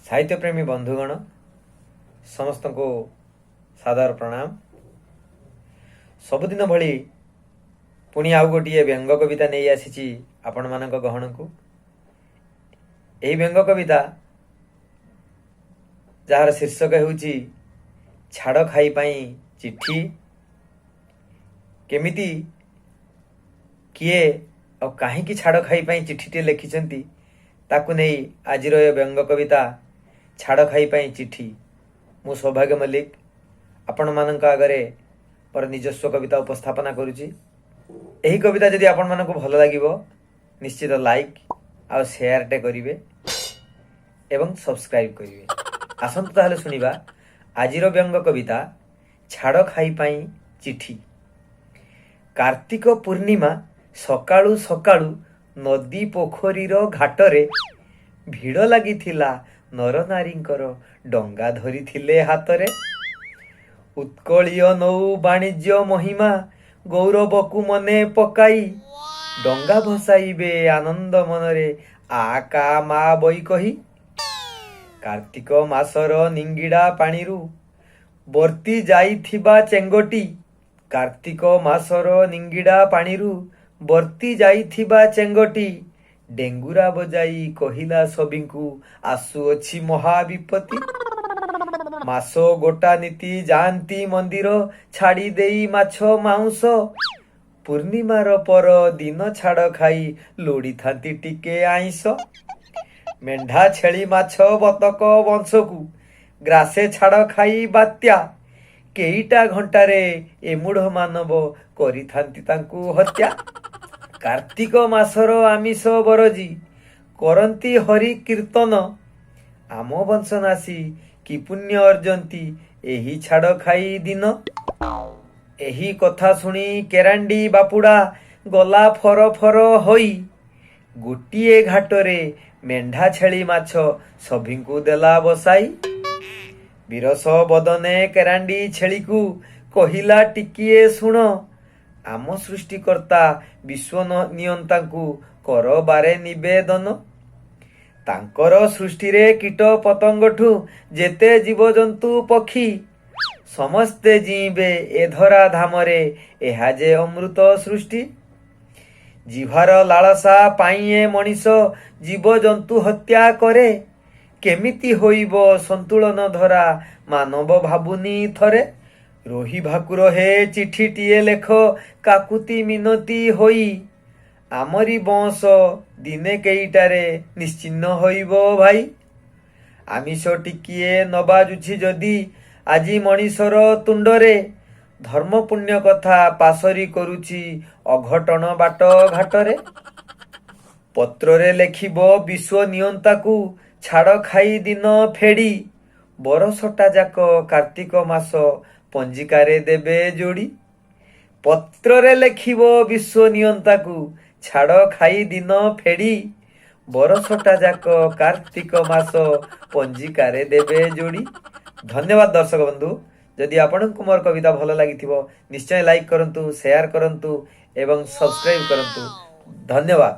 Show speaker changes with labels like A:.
A: ସାହିତ୍ୟପ୍ରେମୀ ବନ୍ଧୁଗଣ, ସମସ୍ତଙ୍କୁ ସାଦର ପ୍ରଣାମ। ସବୁଦିନ ଭଳି ପୁଣି ଆଉ ଗୋଟିଏ ବ୍ୟଙ୍ଗ କବିତା ନେଇ ଆସିଛି ଆପଣମାନଙ୍କ ଗହଣକୁ। ଏହି ବ୍ୟଙ୍ଗ କବିତା, ଯାହାର ଶୀର୍ଷକ ହେଉଛି "ଛାଡ଼ ଖାଇ ପାଇଁ ଚିଠି"। କେମିତି, କିଏ ଆଉ କାହିଁକି ଛାଡ଼ ଖାଇ ପାଇଁ ଚିଠିଟିଏ ଲେଖିଛନ୍ତି, ତାକୁ ନେଇ ଆଜିର ଏ ବ୍ୟଙ୍ଗ କବିତା "ଛାଡ଼ ଖାଇ ପାଇଁ ଚିଠି"। ମୁଁ ସୌଭାଗ୍ୟ ମଲ୍ଲିକ ଆପଣମାନଙ୍କ ଆଗରେ ମୋର ନିଜସ୍ୱ କବିତା ଉପସ୍ଥାପନା କରୁଛି। ଏହି କବିତା ଯଦି ଆପଣମାନଙ୍କୁ ଭଲ ଲାଗିବ, ନିଶ୍ଚିତ ଲାଇକ୍ ଆଉ ସେୟାରଟେ କରିବେ ଏବଂ ସବସ୍କ୍ରାଇବ୍ କରିବେ। ଆସନ୍ତୁ ତାହେଲେ ଶୁଣିବା ଆଜିର ବ୍ୟଙ୍ଗ କବିତା "ଛାଡ଼ ଖାଇ ପାଇଁ ଚିଠି"। କାର୍ତ୍ତିକ ପୂର୍ଣ୍ଣିମା ସକାଳୁ ସକାଳୁ ନଦୀ ପୋଖରୀର ଘାଟରେ ଭିଡ଼ ଲାଗିଥିଲା ନରନାରୀଙ୍କର, ଡଙ୍ଗା ଧରିଥିଲେ ହାତରେ। ଉତ୍କଳୀୟ ନୌ ବାଣିଜ୍ୟ ମହିମା ଗୌରବକୁ ମନେ ପକାଇ ଡଙ୍ଗା ଭସାଇବେ ଆନନ୍ଦ ମନରେ ଆ କା ମା ବଇ କହି। କାର୍ତ୍ତିକ ମାସର ନିଙ୍ଗିଡ଼ା ପାଣିରୁ ବର୍ତ୍ତି ଯାଇଥିବା ଚେଙ୍ଗଟି, କାର୍ତ୍ତିକ ମାସର ନିଙ୍ଗିଡ଼ା ପାଣିରୁ ବର୍ତ୍ତି ଯାଇଥିବା ଚେଙ୍ଗଟି ଡେଙ୍ଗୁରା ବଜାଇ କହିଲା ସଭିଙ୍କୁ, ଆସୁଅଛି ମହାବିପତ୍ତି। ମାସ ଗୋଟା ନୀତି ଯାଆନ୍ତି ମନ୍ଦିର ଛାଡ଼ି ଦେଇ ମାଛ ମାଉଁସ, ପୂର୍ଣ୍ଣିମାର ପର ଦିନ ଛାଡ଼ ଖାଇ ଲୋଡ଼ିଥାନ୍ତି ଟିକେ ଆଇଁଷ। ମେଣ୍ଢା, ଛେଳି, ମାଛ, ବତକ ବଂଶକୁ ଗ୍ରାସେ ଛାଡ଼ ଖାଇ ବାତ୍ୟା, କେଇଟା ଘଣ୍ଟାରେ ଏ ମୂଢ଼ ମାନବ କରିଥାନ୍ତି ତାଙ୍କୁ ହତ୍ୟା। କାର୍ତ୍ତିକ ମାସର ଆମିଷ ବରଜି କରନ୍ତି ହରି କୀର୍ତ୍ତନ, ଆମ ବଂଶନାଶୀ କି ପୁଣ୍ୟ ଅର୍ଜନ୍ତି ଏହି ଛାଡ଼ ଖାଇ ଦିନ। ଏହି କଥା ଶୁଣି କେରାଣ୍ଡି ବାପୁଡା ଗଲା ଫର ଫର ହୋଇ, ଗୋଟିଏ ଘାଟରେ ମେଣ୍ଢା, ଛେଳି, ମାଛ ସଭିଙ୍କୁ ଦେଲା ବସାଇ। ବିରସ ବଦନେ କେରାଣ୍ଡି ଛେଳିକୁ କହିଲା, ଟିକିଏ ଶୁଣ, ଆମ ସୃଷ୍ଟିକର୍ତ୍ତା ବିଶ୍ୱ ନିୟନ୍ତାଙ୍କୁ କରବାରେ ନିବେଦନ। ତାଙ୍କର ସୃଷ୍ଟିରେ କୀଟ ପତଙ୍ଗଠୁ ଯେତେ ଜୀବଜନ୍ତୁ ପକ୍ଷୀ, ସମସ୍ତେ ଜିଇଁବେ ଏ ଧରା ଧାମରେ, ଏହା ଯେ ଅମୃତ ସୃଷ୍ଟି। ଜିହ୍ବାର ଲାଳସା ପାଇଁ ଏ ମଣିଷ ଜୀବଜନ୍ତୁ ହତ୍ୟା କରେ, କେମିତି ହୋଇବ ସନ୍ତୁଳନ ଧରା ମାନବ ଭାବୁନି ଥରେ। ରୋହି ଭାକୁର ହେ, ଚିଠିଟିଏ ଲେଖ କାକୁତି ମିନତି ହୋଇ, ଆମରି ବଂଶ ଦିନେ କେଇଟାରେ ନିଶ୍ଚିହ୍ନ ହୋଇବ ଭାଇ। ଆମିଷ ଟିକିଏ ନବାଜୁଛି ଯଦି ଆଜି ମଣିଷର ତୁଣ୍ଡରେ, ଧର୍ମ ପୁଣ୍ୟ କଥା ପାଶରି କରୁଛି ଅଘଟଣ ବାଟ ଘାଟରେ। ପତ୍ରରେ ଲେଖିବ ବିଶ୍ୱ ନିୟନ୍ତାକୁ ଛାଡ଼ ଖାଇ ଦିନ ଫେଡ଼ି, ବରଷଟା ଯାକ କାର୍ତ୍ତିକ ମାସ ପଞ୍ଜିକାରେ ଦେବେ ଯୋଡ଼ି। ପତ୍ରରେ ଲେଖିବ ବିଶ୍ୱ ନିୟନ୍ତାକୁ ଛାଡ଼ ଖାଇ ଦିନ ଫେଡ଼ି, ବରଷଟା ଯାକ କାର୍ତ୍ତିକ ମାସ ପଞ୍ଜିକାରେ ଦେବେ ଯୋଡ଼ି। ଧନ୍ୟବାଦ ଦର୍ଶକ ବନ୍ଧୁ। ଯଦି ଆପଣଙ୍କୁ ମୋର କବିତା ଭଲ ଲାଗିଥିବ, ନିଶ୍ଚୟ ଲାଇକ୍ କରନ୍ତୁ, ସେୟାର କରନ୍ତୁ ଏବଂ ସବସ୍କ୍ରାଇବ କରନ୍ତୁ। ଧନ୍ୟବାଦ।